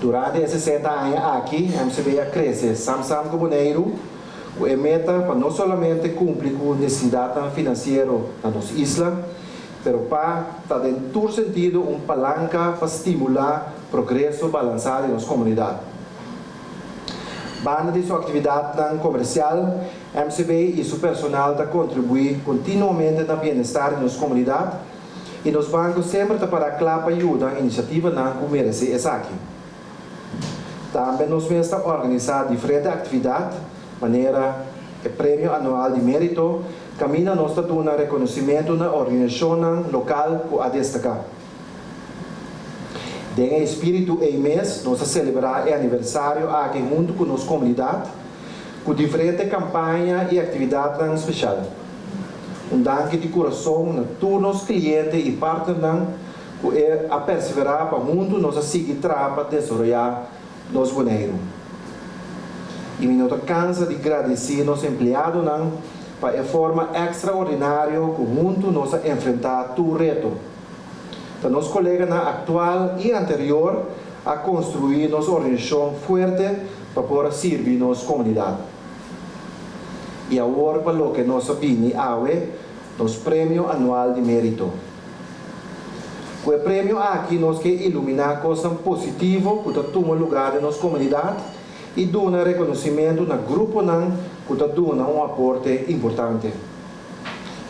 Durante e 60 aña aki, MCB a krese sam-sam ku Boneiru, ku e meta pa no solamente kumpli ku nesesidat finansiero na nos isla, pero pa ta den tur sentido un palanka pa stimulá progreso balansá di nos komunidat. Banda di su aktividat komersial, MCB i su personal ta kontribuí kontinuamente na bienestar di nos komunidat i nos banko semper ta pará kla pa yuda inisiativanan ku meresé esaki. Tambe nos mes ta organisá diferente aktividat, manera e premio anual di mérito, kaminda nos ta duna rekonosementu na organisashon lokal ku a destaká. Den e espíritu ei mes, nos a selebrá e aniversario aki huntu ku nos komunidat, ku diferente kampaña i aktividat spesial. Un danki di kurason na tur nos kliente i partnernan ku a perseverá pa huntu nos sigui traha pa desaroyá nos Boneiru. I mi no ta kansa di gradisí nos empleadonan pa e forma ekstraordinario ku huntu nos a enfrentá tur reto. Pa nos koleganan aktual i anterior a konstruí nos organisashon fuerte pa por sirbi nos komunidat. I awor pa loke nos a bini awe, nos premio anual di mérito. Ku e premio aki nos ke iluminá kos positivo ku ta tuma lugá den nos komunidat i duna rekonosementu na gruponan ku ta duna un aporte importante.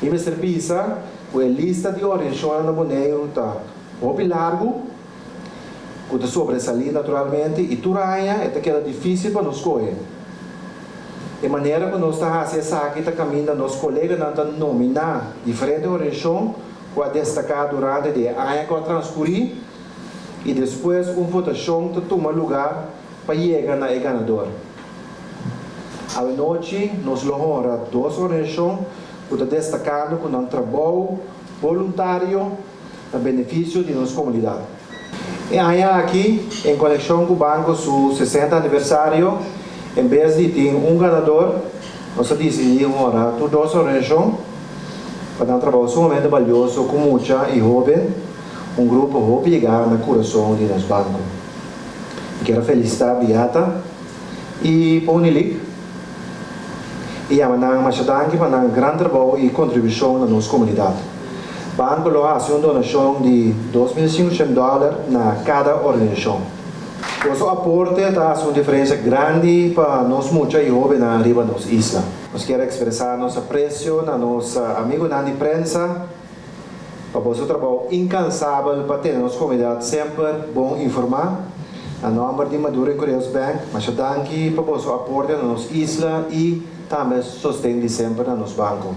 I mester bisa, ku e lista di organisashon na Boneiru ta hopi largu, ku ta sobresalí naturalmente, i tur aña ta keda difísil pa nos skohe. E manera ku nos ta hasi esaki ta kaminda nos koleganan ta nominá diferente organisashon ku a destaká durante e aña ku a transkurí i despues un votashon ta tuma lugá pa yega na e ganadó. Anochi nos lo honra dos organisashon ku ta destakando ku nan trabou voluntario na benefisio di nos komunidat. E aña aki, en konekshon ku banko su 60 aniversario, en bes di tin un ganadó, nos a disidí honra tur dos organisashon pa nan trabou sumamente balioso ku mucha i hóben, un grupo hopi yegá na kurason di nos banko. Mi ke felisitá Beata i Pony League i yama nan masha danki pa nan gran trabou i kontribushon na nos komunidat. Banko lo hasi un donashon di 2.500 dòler na kada organisashon. Boso aporte ta un diferensia grandi pa nos mucha i hóbennan riba nos isla. Nos ke ekspresá nos apresio na nos amigunan di prensa pa boso trabou inkansabel pa tene nos komunidat semper bon informá. Na nòmber di Maduro i Curaeus Bank, masha danki pa boso aporte na nos isla i tambe sosten di semper na nos banko.